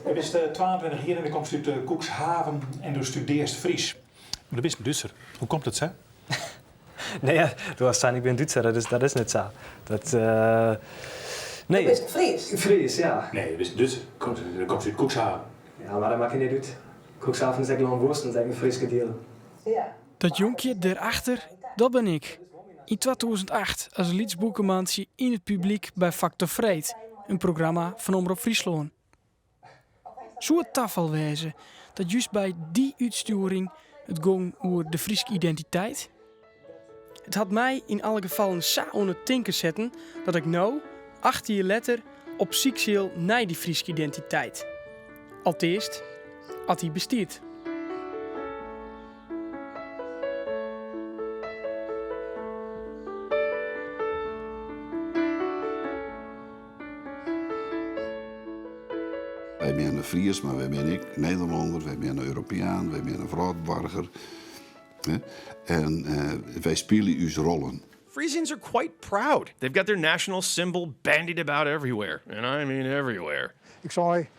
Do bist 22 jier en do komst út Cuxhaven en do studearrest Frysk. Mar do bist in Dútser. Hoe komt it sa? Nee, ja, do hast sein ik bin Dútser, dat is net sa. Dat, nee. Do bist Fries? Fries, ja. Nee, do bist in Dútser. Do komst út Cuxhaven. Ja, mar dat makket net út. Cuxhaven is ek lânwoarsten, is ek in Fryske diel. Ja. Dat jonkje dêrachter, dat bin ik. Yn 2008 as lyts boekemantsje yn it publyk by Faktor Freed, in programma fan Omrop Fryslân. Soe it tafal wêze dat just by dy útstjoering it gong oer de Fryske identiteit? It hat my yn alle gefallen sa oan it tinken setten dat ik no, acht jier letter, op syk sil nei dy Fryske identiteit. Alteast, at dy bestiet. Wy binne Fries, mar wy binne ek Nederlanner, wy binne Europeaan, wy binne wrâldboarger. En wy spylje ús rollen. Frisians are quite proud. They've got their national symbol bandied about everywhere. And I mean everywhere. Ik sei,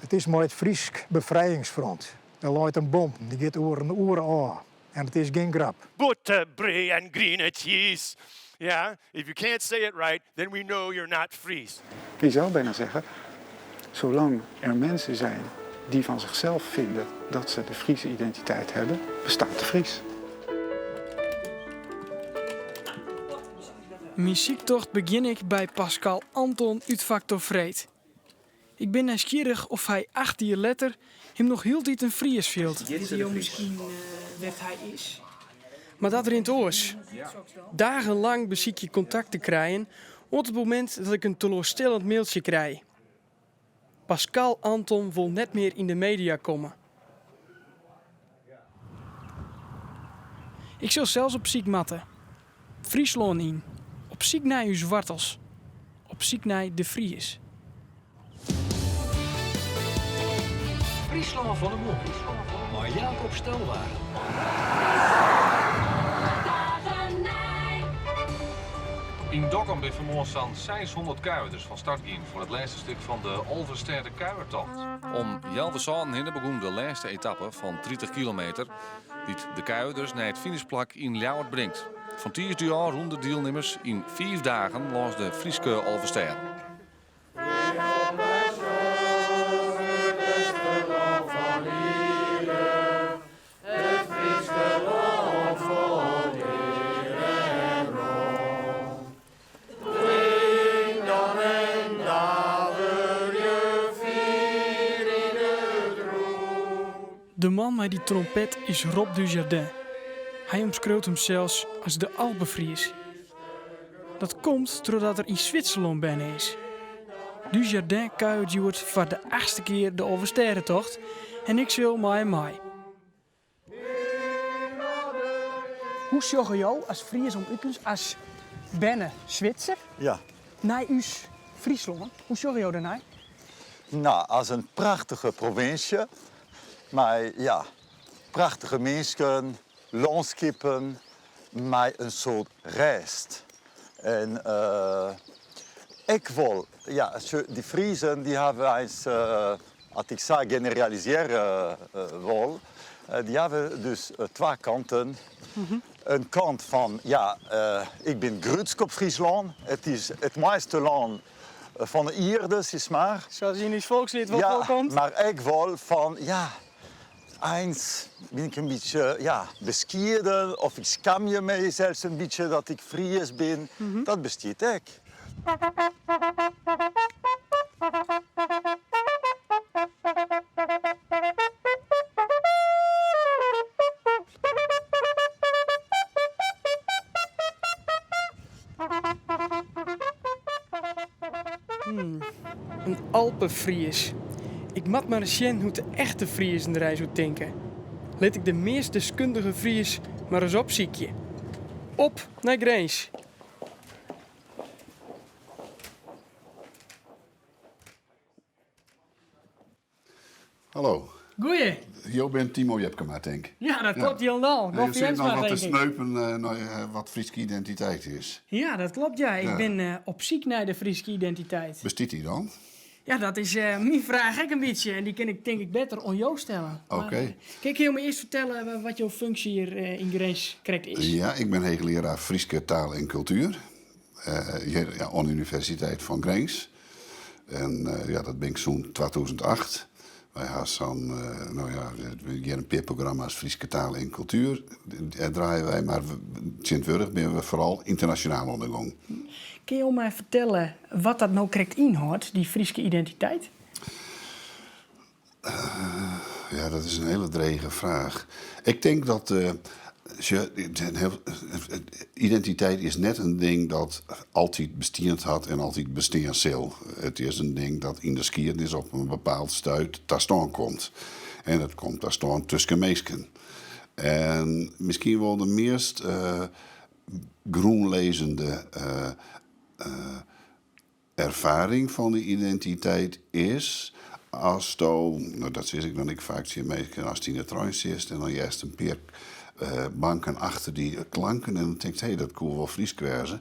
it is mei it Frysk Befrijingsfront. Der leit in bom, dy giet oer in oere ôf. En it is gjin grap. Butter, brie en griene tsiis. Yeah, if you can't say it right, then we know you're not Fries. Je zou bijna zeggen, zolang er mensen zijn die van zichzelf vinden dat ze de Friese identiteit hebben, bestaat de Fries. Myn syktocht begjin ik by Pascal Anton út Faktor Freed. Ik bin nijsgjirrich oft hy acht jier letter him noch hieltyd in Fries fielt. Witte jo miskien wêr't hy is? Mar dat rint oars. Dagenlang besykje ik kontakt te krijen oant it momint dat ik in teloarstellend mailtsje krij. Pascal Anton wol net mear yn de media komme. Ik sil sels op syk moatte. Fryslân yn. Op syk nei ús woartels. Op syk nei de Fries. Fryslân fan 'e moarn mei Jacob Stelwagen. Yn Dokkum binne fan 'e moarn sa'n 600 kuierders fan start gien foar it lêste stik fan de Alvestêdekuiertocht. Om healwei sânen hinne begûn de lêste etappe fan 30 kilometer, dy't de kuierders nei it finishplak yn Ljouwert bringt. Fan tiisdei ôf rûnen de dielnimmers yn fiif dagen lâns de Fryske Alvestêden. De man mei dy trompet is Rob du Jardin. Hy omskriuwt himsels as de Alpefries. Dat komt trochdat er yn Switserlân berne is. Du Jardin kuiert hjoed foar de achtste kear de Alvestêdetocht en ik sil mei him mei. Hoe sjogge jo as Fries om utens, as berne Switser, Ja. nei ús Fryslân? Hoe sjogge jo dêrnei? No, as in prachtige provinsje mei ja, prachtige minsken, lânskippen, mei in soad rêst. En ek wol, ja, dy Friezen dy hawwe eins, as ik sa generalisearje wol, dy hawwe dus twa kanten. In kant fan, ja, ik bin grutsk op Fryslân, it is it moaiste lân fan de ierde, sis mar. Sa as yn ús folksliet wol foarkomt. Ja, mar ek wol fan, ja, Eins bin ik in bytsje ja, beskieden of ik skamje my sels in bytsje dat ik Fries bin. Dat bestiet ek. In Alpefries. Ik moat mar ris sjen hoe't de echte Friezen der eins oer tinke. Lit ik de meast deskundige Fries mar ris opsykje. Op nei Grins! Hallo. Goeie. Jo binne Timo Jepkema, tink. Ja, dat klopt hielendal. Jo sitte noch wat te sneupen nei wat Fryske identiteit is. Ja, dat klopt, ja. Ik bin op syk nei de Fryske identiteit. Bestiet dy dan? Ja, dat is myn fraach ek in bytsje en dy kin ik tink ik better oan jo stelle. Oké. Kin jo my earst fertelle wat jo funksje hjir yn Grins krekt is? Ja, ik bin heechlearaar Fryske taal en kultuer hjir oan de Universiteit fan Grins. En ja, dat bin ik sûnt 2008. Wy ha sa'n, no ja, hjir in pear programma's Fryske taal en kultuer dêr draaie wy, mar tsjintwurdich binne we foaral ynternasjonaal oan de gong. Kinne jo my fertelle wat dat no krekt ynhâldt, dy Fryske identiteit? Ja, dat is in hiele drege fraach. Ik tink dat identiteit is net in ding dat altyd besteand hat en altyd bestean sil. It is in ding dat yn de skiednis op in bepaald stuit ta stân komt. En dat komt ta stân tusken minsken. En miskien wol de meast grûnlizzende erfaring fan de identiteit is asto, no dat sis ik dan ek faak tsjin minsken, ast yn 'e trein sitst en dan hearst in pear banken achter dy klanken en dan tinkst, hé, dat koe wol Frysk wêze.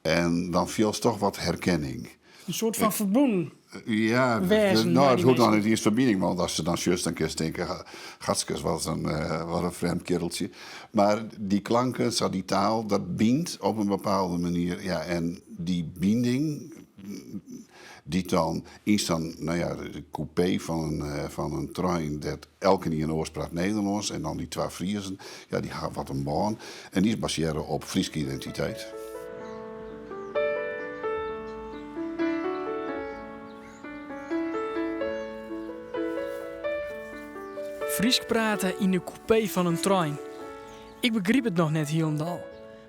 En dan fielst toch wat herkenning. In soart fan ferbûn Ja, wêzen no, mei it dy hoecht dan minsken. net iens ferbining, want ast se dan sjochst, dan kinst tinke, gatskes, wat in, wat in frjemd keareltsje. Mar dy klanken, sa dy taal, dat bynt op in bepaalde manier. Ja, en dy bining, dy't dan yn sa'n, no ja, kûpee fan in trein dêr't elkenien oars praat Nederlânsk en dan dy twa Friezen, ja, dy ha wat in bân en dy is basearre op Fryske identiteit. Frysk prate yn de kûpee fan in trein. Ik begryp it noch net hielendal,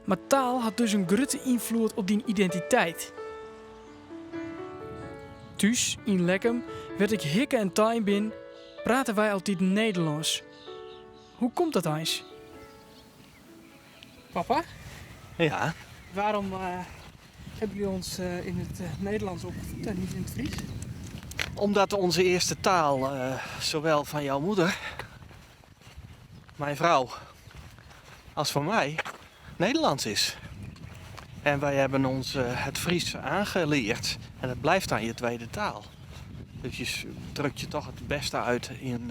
mar taal hat dus in grutte ynfloed op dyn identiteit. Thús yn Lekkum, wêr't ik hikke en tein bin, prate wy altyd Nederlânsk. Hoe komt dat eins? Papa? Ja? Waarom hebben jullie ons in het Nederlands opgevoed en niet in het Fries? Omdat onze eerste taal, zowel van jouw moeder, mijn vrouw, als van mij, Nederlands is. En wij hebben ons het Fries aangeleerd. En het blijft dan je tweede taal. Dus je drukt je toch het beste uit in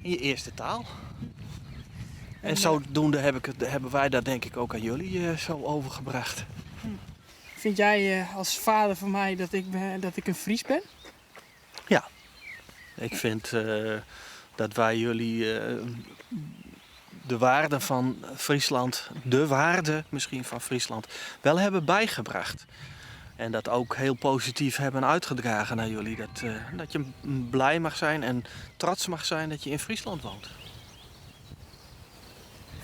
je eerste taal. En zodoende hebben wij dat denk ik ook aan jullie zo overgebracht. Vind jij als vader van mij dat ik een Fries ben? Ja, ik vind dat wij jullie de waarde van Friesland, de waarde misschien van Friesland, wel hebben bijgebracht. En dat ook heel positief hebben uitgedragen naar jullie. Dat je blij mag zijn en trots mag zijn dat je in Friesland woont.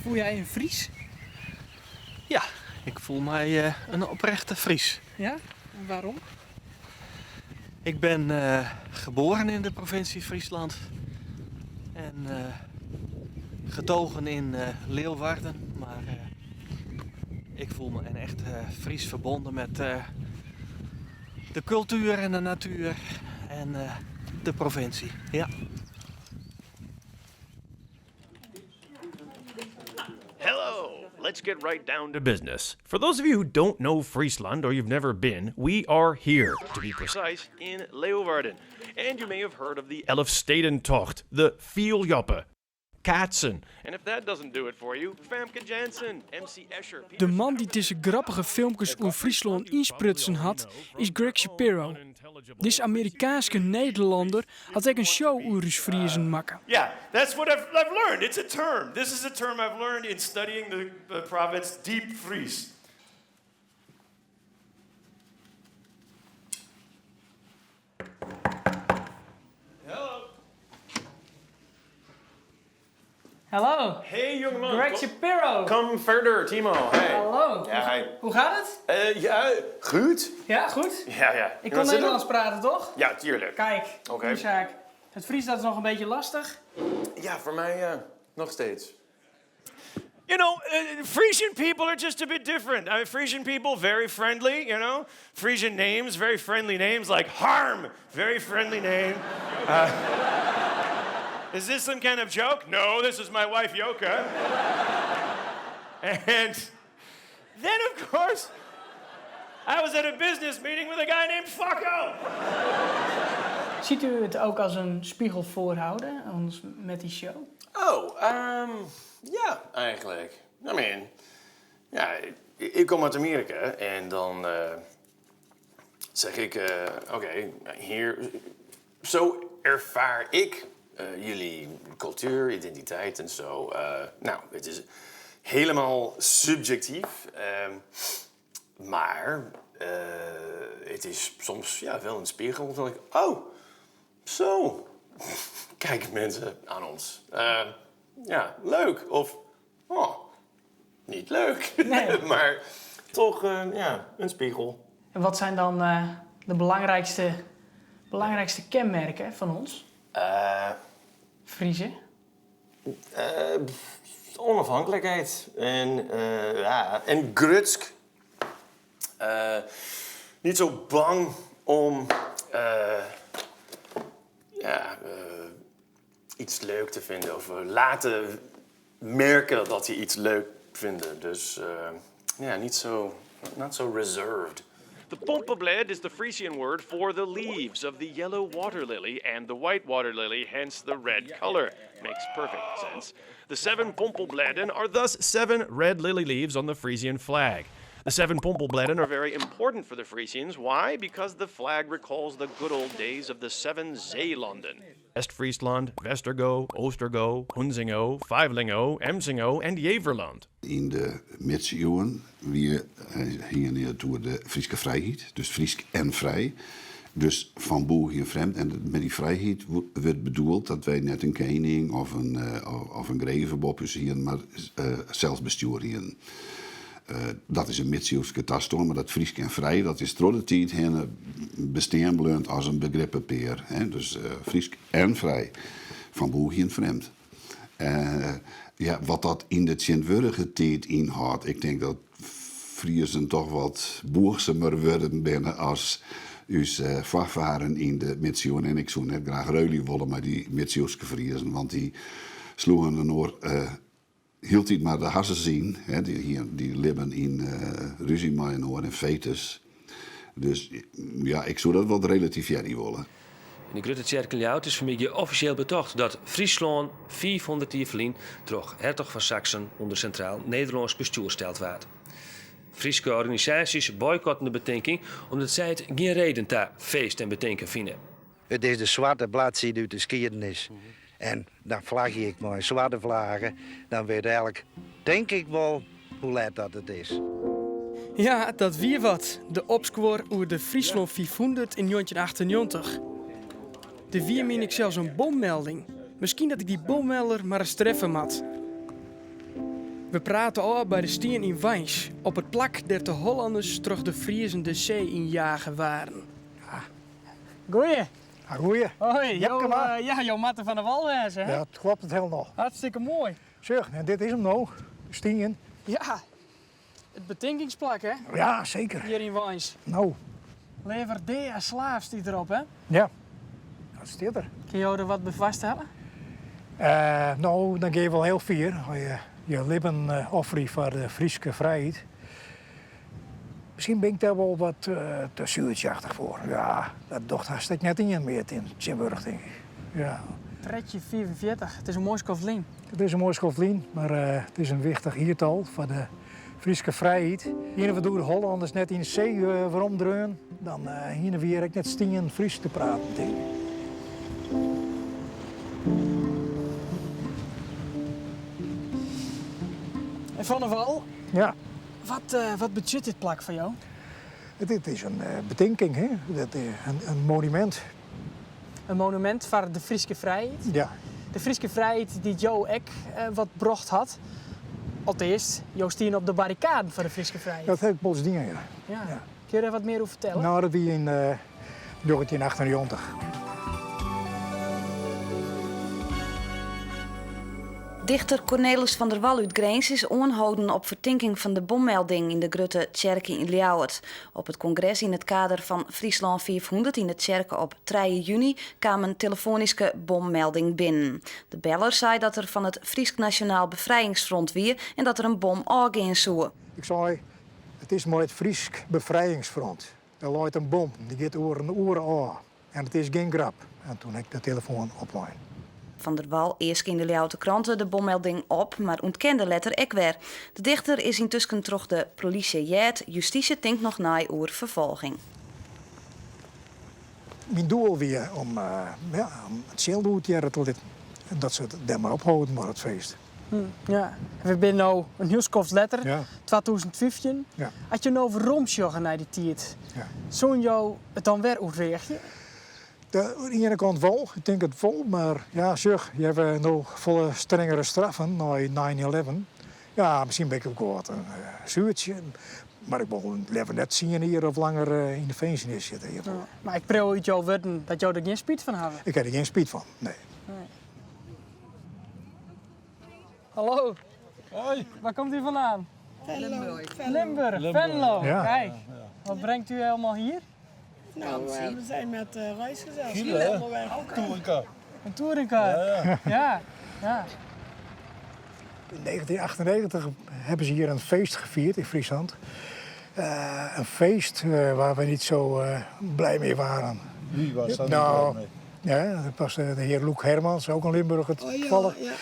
Voel jij een Fries? Ja, ik voel mij een oprechte Fries. Ja? En waarom? Ik ben geboren in de provincie Friesland. En getogen in Leeuwarden. Maar ik voel me een echt Fries verbonden met de cultuur en de natuur en de provincie. Ja. Hello, let's get right down to business. For those of you who don't know Friesland or you've never been, we are here, to be precise, in Leeuwarden. And you may have heard of the Elfstedentocht, the Fierljeppen, Kaatsen. And if that doesn't do it for you, Famke Janssen, MC Escher. De man dy't dizze grappige filmkes oer Fryslân ynsprutsen hat, is Greg Shapiro. Dizze Amerikaanske Nederlanner hat ek in show oer ús Friezen makke. Yeah, that's what I've learned. It's a term. This is a term I've learned in studying the province Deep Fries. Hello. Hallo. Hey jongeman. Greg Shapiro. Kom verder, Timo. Hey. Hallo. Ja, hi. Hoe gaat het? Ja, goed. Ja, goed? Ja. Ik kan Nederlands praten, toch? Ja, tuurlijk. Kijk, Oké. goeie zaak. Het Fries, dat is nog een beetje lastig. Ja, voor mij nog steeds. Frisian people are just a bit different. Frisian people, very friendly. Frisian names, very friendly names, like Harm, very friendly name. Is this some kind of joke? No, this is my wife, Yoka. And then, of course, I was at a business meeting with a guy named Fokko. Ziet u het ook als een spiegel voorhouden ons met die show? Oh, ja, eigenlijk. I mean, ja, ik kom uit Amerika en dan zeg ik, oké, hier, zo ervaar ik jullie cultuur, identiteit en zo. Nou, het is helemaal subjectief, maar het is soms ja, wel een spiegel. Dan denk ik, oh, zo kijken mensen aan ons. Ja, leuk. Of, oh, niet leuk. Nee. Maar toch, ja, een spiegel. En wat zijn dan de belangrijkste kenmerken van ons? Friezen? Onafhankelijkheid en, ja, en grutsk. Niet zo bang om ja, iets leuk te vinden of laten merken dat je iets leuk vindt. Dus ja, niet zo, not so reserved. The pompeblêd is the Frisian word for the leaves of the yellow water lily and the white water lily, hence the red color. Makes perfect sense. The seven pompeblêden are thus seven red lily leaves on the Frisian flag. The seven pompeblêden are very important for the Frisians. Why? Because the flag recalls the good old days of the seven Zeelanden. West-Friesland, Westergo, Oostergo, Hunsingo, Fivelingo, Emsingo en Jeverland. Yn de midsiuwen wie, hiene it de Fryske frijheid, dus Frysk en frij. Dus fan bûgjen frjemd. En mei dy frijheid wurdt bedoeld dat wy net in kening of in greve boppe ús hienen, mar selsbestjoer hienen. Dat is in midsiuwske tastân, mar dat Frysk en frij, dat is troch de tiid hinne bestean bleaun as in begrippepear. Hè? Dus Frysk en frij, fan bûgjen frjemd. Ja, wat dat yn de tsjintwurdige tiid ynhâldt, ik tink dat Friezen toch wat bûchsumer wurden binne as ús foarfaren yn de midsiuwen. En ik soe net graach ruilje wolle mei dy midsiuwske Friezen, want dy sloegen inoar hieltyd mar de harsens yn. Hè, dy libben yn rúzje mei inoar en fetes. Dus ja, ik soe dat wat relativearje wolle. Yn de Grutte Tsjerke yn Ljouwert is fanmiddei offisjeel betocht dat Fryslân 500 jier ferlyn troch hertoch fan Saksen ûnder sintraal Nederlânsk bestjoer steld waard. Fryske organisaasjes boykotten de betinking omdat sy it gjin reden ta feest en betinken fine. It is de swarte bladside út de skiedenis. En dan flagje ik mei in swarte flage, dan wit elk, tink ik wol, hoe let dat it is. Ja, dat wie wat, de opskuor oer de Fryslân 500 yn 1998. Der wie mien ik sels in bommelding. Miskien dat ik dy bommelder mar ris treffe moat. We prate ôf by de stien yn Wyns, op it plak dêr't de Hollanners troch de Friezen de see ynjage waarden. Goeie. Goeie. Hoi, jo, ja, jo moatte Van der Wal wêze, hè? Ja, dat kloppet hielendal. Hartstikke moai. Sjoch, en dit is him no, de stien. Ja, it betinkingsplak, hè? Ja, seker. Hjir yn Wyns. No. Leaver dea as slaaf stiet derop, hè? Ja, dat stiet der. Kinne jo der wat by foarstelle? No, dan geane je wol hiel fier. As je je libben offerje foar de Fryske frijheid. Miskien bin ik dêr wol wat te suertsjachtich foar. Ja, dat docht hast ek net ien mear tsjintwurdich, tink ik. Ja. 1345, it is in moai skoft lyn. It is in moai skoft lyn, mar it is in wichtich jiertal foar de Fryske frijheid. Hiene we doe de Hollanners net yn de see weromdreaun, dan hiene we hjir ek net stien Frysk te praten, tink ik. En Van der Wal? Ja. Wat, wat betsjut dit plak foar jo? Dit is in betinking, hè? Dat is in monumint. In monumint foar de Fryske frijheid? Ja. De Fryske frijheid dy't jo ek wat brocht hat. Alteast, jo stiene op de barrikaden foar de Fryske frijheid. Dat ha ik wolris dien, ja. Ja. Kinne jo dêr wat mear oer fertelle? No, dat wie yn 1998. Dichter Cornelis van der Wal út Grins is oanholden op fertinking fan de bommelding yn de Grutte Tsjerke yn Ljouwert. Op it kongres yn it kader fan Fryslân 500 yn de tsjerke op trije juny kaam in telefoanyske bommelding binnen. De beller sei dat er fan it Frysk Nasjonaal Befrijingsfront wie en dat der in bom ôfgean soe. Ik sei, it is mei it Frysk Befrijingsfront. Der leit in bom, dy giet oer in oere ôf. En it is gjin grap. En toen ha ik de telefoan oplein. Van der Wal easke yn de Ljouwerter Krante de bommelding op, mar ûntkende letter ek wer. De dichter is yntusken troch de polysje heard. Justysje tinkt noch nei oer ferfolging. Myn doel wie om, ja, om it tsjinlûd hearre te litten. En dat se it dêrmei opholden mei it feest. Ja, we binne no in hiel skoft letter, Ja. 2015. Ja. As jo no weromsjogge nei dy tiid, Ja. soene jo it dan wer oerweagje? De, oan de iene kant wol, ik tink it wol, mar ja, sjoch, je hawwe no folle strengere straffen nei 9-11. Ja, miskien bin ik ek wol wat in suertsje, mar ik wol leaver net tsien jier of langer yn de finzenis sitte hjirfoar. Mar ik priuw út jo wurden dat jo der gjin spyt fan hawwe. Ik ha der gjin spyt fan, nee. Hallo. Hoi. Waar komt u vandaan? Venlo. Limburg, Limburg. Venlo. Ja. Kijk, wat brengt u helemaal hier? Nou, we zijn met uh, reisgezelschap. Gilles, onderweg. Touringcar. Een touringcar? Ja. ja. ja. In 1998 hebben ze hier een feest gevierd in Friesland. Eh, een feest eh, waar we niet zo eh, blij mee waren. Wie was daar nou, niet blij mee? Ja, dat was de heer Loek Hermans, ook een Limburger Oh, ja, toevallig. ja, ja.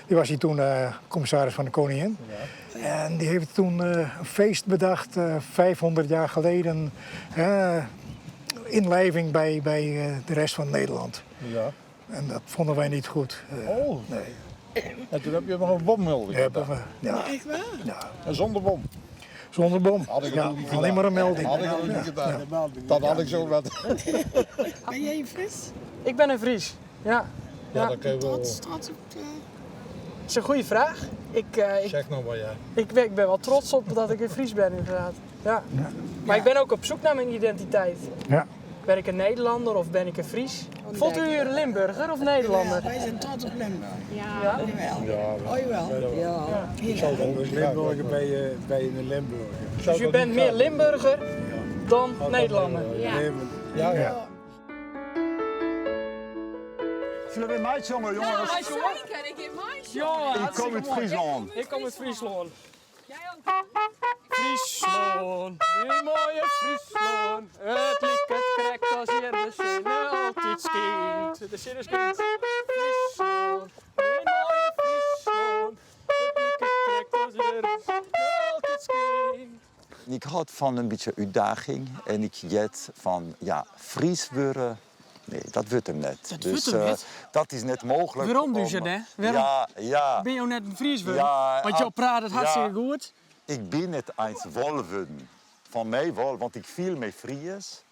Die was hier toen commissaris van de Koningin. En die heeft toen een feest bedacht, 500 jaar geleden. inlijving bij, bij de rest van Nederland. Ja. En dat vonden wij niet goed. oh. Nee. En toen heb je nog een bommelding Ja, gedaan. we- ja. Echt waar? Ja. En zonder bom. Zonder bom. Had ik Ja, ook niet alleen gedaan. maar een melding. Had ik ook Ja, niet gedaan. ja. Dat had ik zo wat. Ben jij een Fries? Ik ben een Fries, ja. Ja, dat kun je wel. Trots, trots op... Dat is een goede vraag. Ik, ik, Zeg nou maar ja. ik ben wel trots op dat ik een Fries ben, inderdaad. Ja. Maar ik ben ook op zoek naar mijn identiteit. Ja. Ben ik een Nederlander of ben ik een Fries? Voelt u u een Limburger of Nederlander? Ja, wij zijn trots op Limburg. Ja? Jawel. Ja, Oh, jawel. Ja. Hier. Limburger bij je, bij een Limburger. Dus u bent meer Limburger dan Nederlander? Ja. Ja, ja. Zullen we meizongen, jongens? Ja, Zeker, ik heb Ja, Ik kom uit Friesland. Ik kom uit Friesland. Friesland, die mooie Friesland. Het liek het krekt als hier de zon altijd schijnt. De zon schijnt. Friesland, die mooie Friesland. Het liek het krekt als hier de zon altijd schijnt. Ik houd van een beetje uitdaging en ik jet van ja, Fries worden. Nee, dat wordt hem net. Dat dus wordt hem net? dat is net mogelijk. Waarom dus om- het, hè? Waarom? Ja, ja. Ben je net een Fries worden? Ja, Want jou praat het hartstikke ja. goed. Ik ben het eens wolven. Van mij wel, want ik viel met Fries.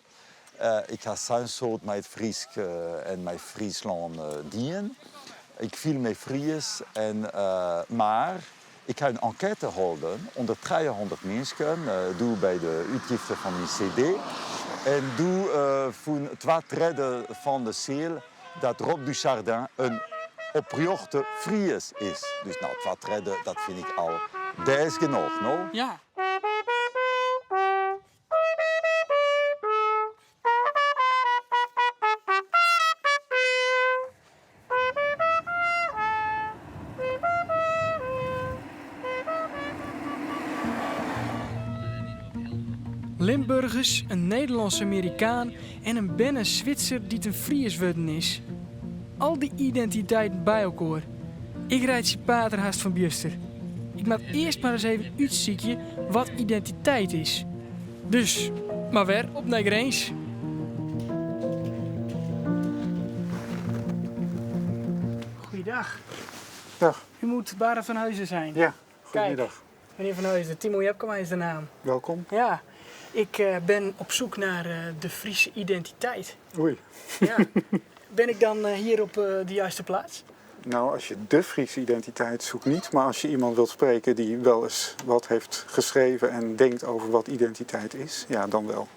Ik ga zo'n soort met Fries en met Friesland dienen. Ik viel met Fries, en, maar ik ga een enquête houden onder 300 mensen. Doe bij de uitgifte van mijn cd. En doe voor twee derde van de cel dat Rob Dujardin een oprechte Fries is. Dus nou, twee derde, dat vind ik al des genoeg, no? Ja. Limburgers, een Nederlandse Amerikaan en een benne Zwitser die een Fries worden is. Al die identiteiten bij elkaar. Ik rijd ze pater haast van Bjuster. Ik moet eerst maar eens even uitziekje wat identiteit is. Dus, maar weer op naar Grens. Goeiedag. Dag. U moet Bara van Huizen zijn. Ja, goedemiddag. Kijk, meneer van Huizen, Timo Jepkema is de naam. Welkom. Ja, ik ben op zoek naar de Friese identiteit. Oei. Ja. Ben ik dan hier op de juiste plaats? Nou, als je de Friese identiteit zoekt niet, maar als je iemand wilt spreken die wel eens wat heeft geschreven en denkt over wat identiteit is, ja, dan wel.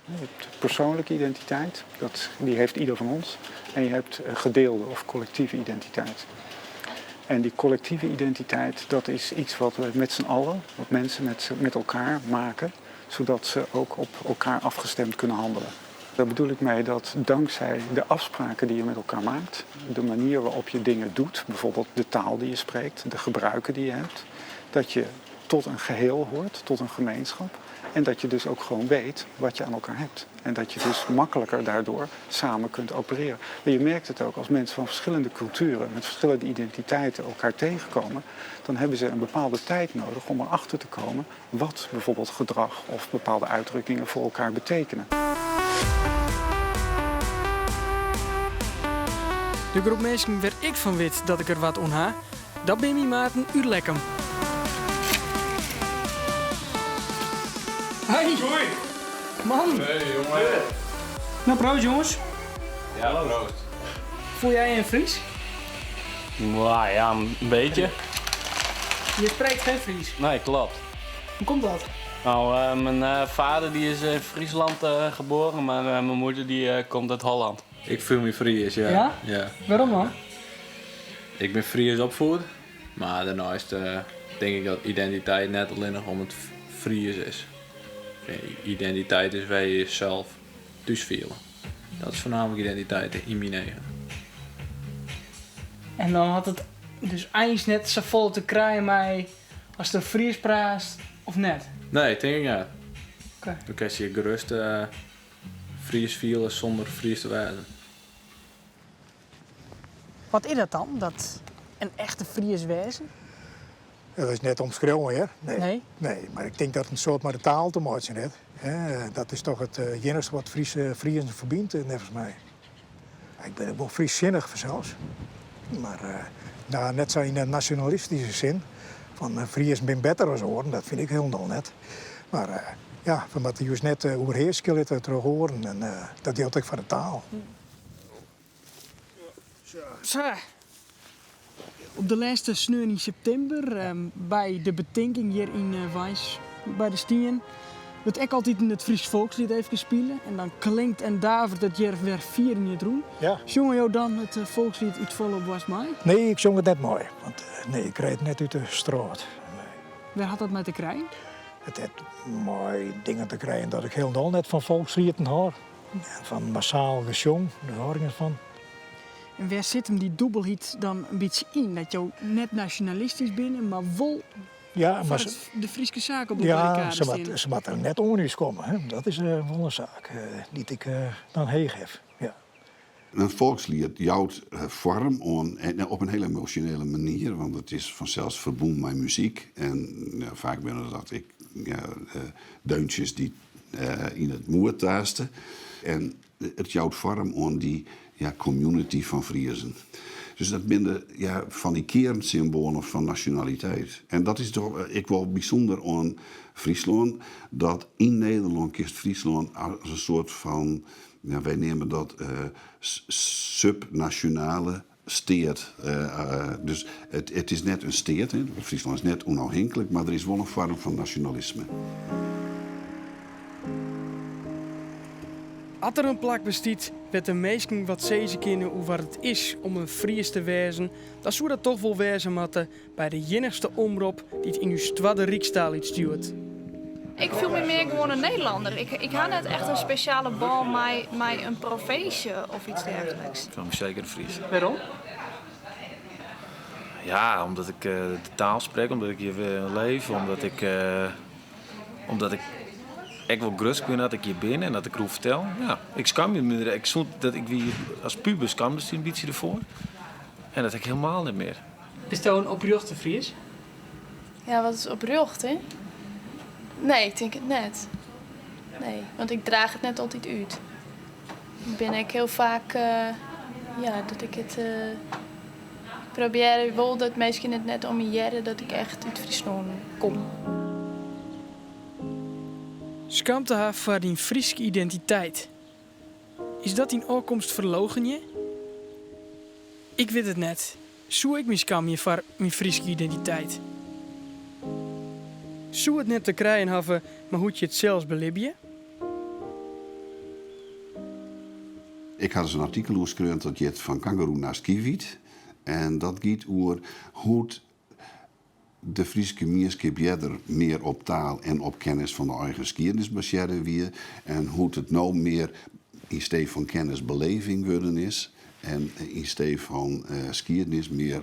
Je hebt persoonlijke identiteit, dat, die heeft ieder van ons. En je hebt gedeelde of collectieve identiteit. En die collectieve identiteit, dat is iets wat we met z'n allen, wat mensen met elkaar maken, zodat ze ook op elkaar afgestemd kunnen handelen. Daar bedoel ik mee dat dankzij de afspraken die je met elkaar maakt, de manier waarop je dingen doet, bijvoorbeeld de taal die je spreekt, de gebruiken die je hebt, dat je tot een geheel hoort, tot een gemeenschap. En dat je dus ook gewoon weet wat je aan elkaar hebt. En dat je dus makkelijker daardoor samen kunt opereren. En je merkt het ook als mensen van verschillende culturen, met verschillende identiteiten elkaar tegenkomen, dan hebben ze een bepaalde tijd nodig om erachter te komen wat bijvoorbeeld gedrag of bepaalde uitdrukkingen voor elkaar betekenen. De groep minsken wêr't ik fan wit dat ik der wat oan ha, dat binne myn maten út Lekkum. Hey! Hoi! Man! Hey jongen! Nou, proost jongens. Ja, proost. Voel jij je een Fries? Nou ja, een beetje. Je spreekt geen Fries? Nee, klopt. Hoe komt dat? Nou, eh, mijn eh, vader die is in Friesland eh, geboren, maar mijn moeder die komt uit Holland. Ik voel me Fries, ja. Ja? ja. Waarom dan? Ik ben Fries opvoed, maar daarnaast denk ik dat identiteit net alleen nog om het Fries is. Identiteit is waar je jezelf thuis voelt. Dat is voornamelijk identiteit in mijn eigen. En dan had het dus eens net zo vol te krijgen mij als de Fries praat of net? Nee, denk ik niet. Oké. Dan kun je je gerust Fries voelen zonder Fries te worden. Wat is dat dan, dat een echte Fries wezen? Dat is net omschreven, hè? Nee. Nee? Nee, maar ik denk dat het een soort met de taal te maken heeft. Hè, Dat is toch het enige wat Friese Friezen verbindt, volgens mij. Ik ben ook wel Frieszinnig zelfs. Maar nou, net zo in een nationalistische zin. Van Fries ben beter als horen, dat vind ik helemaal net. Maar ja, van wat je net over heerschil het terug horen. En dat deelt ik van de taal. Zo. Op de laatste sneeuw in september, bij de betinking hier in Wijs, bij de Stien, wordt ik altijd in het Fries volkslied even spelen. En dan klinkt en davert het hier weer vier in het roem. Ja. Zong jou dan het volkslied iets volop was mij? Nee, ik zong het net mooi. Want nee, ik reed net uit de straat. Nee. Waar had dat mee te krijgen? Het heeft mooi dingen te krijgen dat ik helemaal net van volkslieden hoor. En van massaal gezong, daar hoor ik niet van. En waar zit hem die dubbelheid dan een beetje in? Dat jou net nationalistisch binnen, maar wel Ja, voor maar de Friese zaak op de Ja, barricade staan. ze moet er net onder komen. Hè. Dat is wel een zaak die ik dan heeg heb. Ja. Een volkslied jouwt vorm aan, en op een hele emotionele manier, want het is vanzelfs verbonden met muziek. En ja, vaak ben dat ik, ja, deuntjes die in het moer taasten. En het jouwt vorm aan die, ja, community van Friezen. Dus dat binnen, ja, van die kernsymbolen van nationaliteit. En dat is toch ik wel bijzonder aan Friesland, dat in Nederland kiest Friesland als een soort van, ja, wij nemen dat subnationale steert. Dus het is net een steert, hè. Friesland is net onafhankelijk, maar er is wel een vorm van nationalisme. Als er een plak bestaat met de meesten wat ze kennen hoe wat het is om een Fries te wezen, dan zou dat toch wel wezen moeten bij de jinnigste omroep die het in uw stwadde Riekstaal iets stuurt. Ik voel me meer gewoon een Nederlander. Ik had net echt een speciale bal met een provincie of iets dergelijks. Ik voel me zeker een Fries. Waarom? Ja, omdat ik de taal spreek, omdat ik hier leef, omdat ik ik wil gerust kunnen dat ik hier ben en dat ik roep vertel. Ja, ik schaam me minder. Ik stond dat ik wie als puber schaamde een beetje ervoor. En dat heb ik helemaal niet meer. Is dat een oprechte Fries? Ja, wat is oprecht, hè? Nee, ik denk het net. Nee, want ik draag het net altijd uit. Ben ik heel vaak, ja, dat ik het, ik probeer wel dat mensen het net om me jaren dat ik echt uit Friesland kom. Skamte haar voor die Friese identiteit. Is dat in oorkomst verlogen je? Ik weet het net. Zoe ik me skam je voor mijn Friese identiteit? Zoe het net te krijgen hebben, maar hoe je het zelfs belibje? Ik had eens een artikel geschreven dat je het van kangaroo naar skiwiet. En dat gaat over hoe het de Friese gemeenschap eerder meer op taal en op kennis van de eigen geschiedenis baseerde wie. En hoe het nou meer in steed van kennisbeleving worden is. En in steed van geschiedenis meer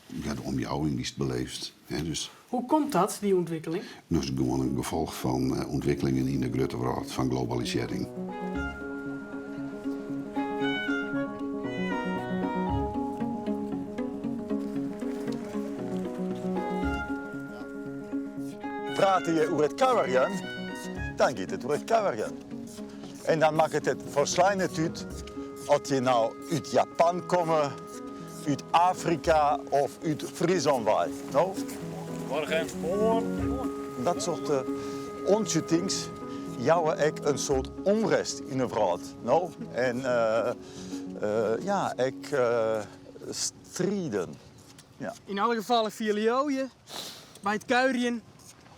Ja, de omjouwing dy'tst beleefst. Hè, dus Hoe komt dat, dy ûntwikkeling? Dat is gewoan in gefolch fan ûntwikkelingen yn de grutte wrâld, fan globalisearring. Prate je oer it kuierjen, dan giet it oer it kuierjen. En dan makket it folslein net út oft je no út Japan komme, út Afrika of út Fryslân wei. No? Morgen. Dat soart oantsjuttings jouwe ek in soart ûnrest yn 'e wrâld. No? En ja, ek striden. Ja. Yn alle gefallen fiele jo je by it kuierjen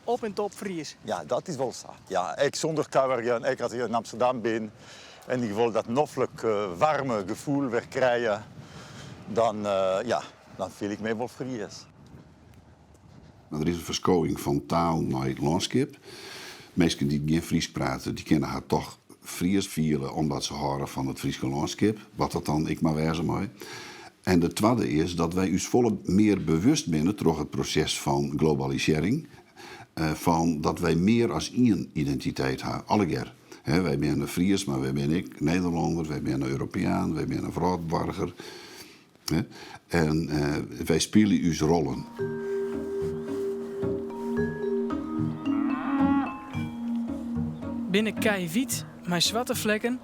op en top Fries. Ja, dat is wol sa. Ja, ek sûnder kuierjen, ek as ik yn Amsterdam bin en ik wol dat noflik waarme gefoel wer krije, dan, ja, dan fiel ik my wol Fries. Der is in ferskowing fan taal nei lânskip. Minsken dy't gjin Frysk prate, dy kinne har toch Fries fiele omdat se hâlde fan it Fryske lânskip, wat dat dan ek mar wêze mei. En de twadde is dat wy ús folle mear bewust binne troch it proses fan globalisearring, fan dat wy mear as ien identiteit ha, allegear. Wy binne Fries, mar wy binne ek Nederlanner, wy binne Europeaan, wy binne wrâldboarger. En wy spylje ús rollen. Binne kij wyt mei swarte flekken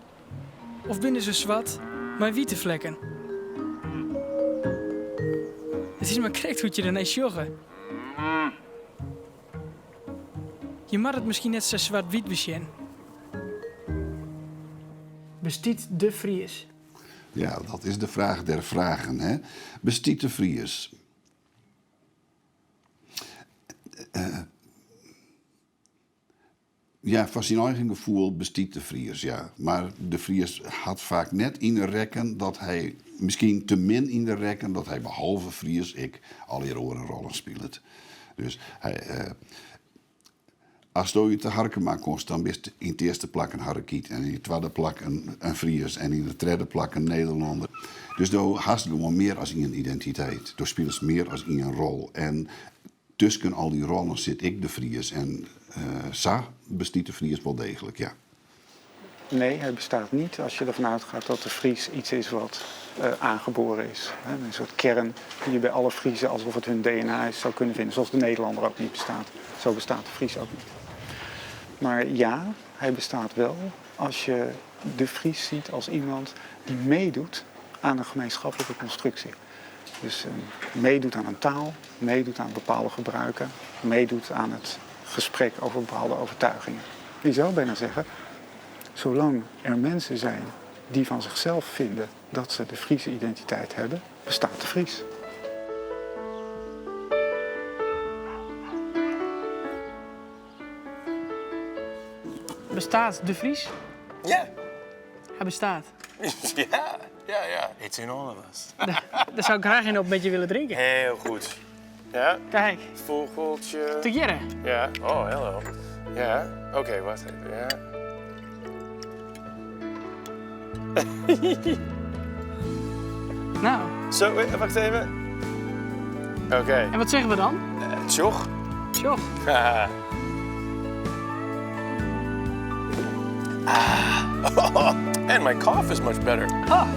of binne se swart mei wite flekken? It is mar krekt hoe't je dernei sjogge. Je moatte it miskien net sa swart-wyt besjen. Bestiet de Fries? Ja, dat is de fraach der fragen. Hè? Bestiet de Fries? Uh, ja, fan syn eigen gefoel bestiet de Fries, ja. Mar de Fries hat faak net yn 'e rekken dat hy, miskien te min yn 'e rekken, dat hy behalve Fries ek allegear oare rollen spilet. Dus hy, uh, Asto út de Harkema komst, dan bist yn it earste plak in Harrekyt en yn it twadde plak in Fries en yn it tredde plak in Nederlanner. Dus do hast gewoan mear as ien identiteit. Do spilest mear as ien rol. En tusken al dy rollen sit ek de Fries. En sa bestiet de Fries wol deeglik, ja. Nee, hij bestaat niet als je ervan uitgaat dat de Fries iets is wat uh, aangeboren is. Een soort kern die je bij alle Friezen alsof het hun DNA is zou kunnen vinden. Zoals de Nederlander ook niet bestaat. Zo bestaat de Fries ook niet. Maar ja, hij bestaat wel als je de Fries ziet als iemand die meedoet aan een gemeenschappelijke constructie. Dus uh, meedoet aan een taal, meedoet aan bepaalde gebruiken, meedoet aan het gesprek over bepaalde overtuigingen. Je zou bijna zeggen, zolang er mensen zijn die van zichzelf vinden dat ze de Friese identiteit hebben, bestaat de Fries. Bestaat de Fries? Ja. Hij bestaat. Ja, ja, ja. It's in all of us. Daar zou ik graag een op met je willen drinken. Heel goed. Ja? Kijk. Vogeltje. Tegearre. Ja. Oh, hello. Ja. Oké, okay, wacht even. Ja. Nou. Zo, wacht even. Oké. Okay. En wat zeggen we dan? Uh, tsjoch. Tsjoch. ah. And my cough is much better. Ah.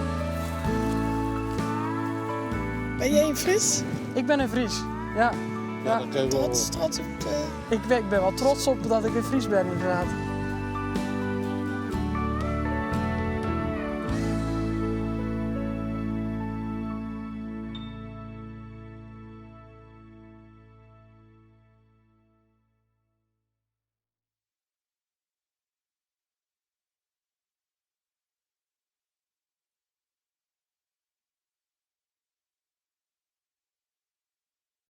Ben jij een Fries? Ik ben een Fries, ja. Ja, dat Trots, trots op... Ik, ben, ik ben wel trots op dat ik een Fries ben, inderdaad.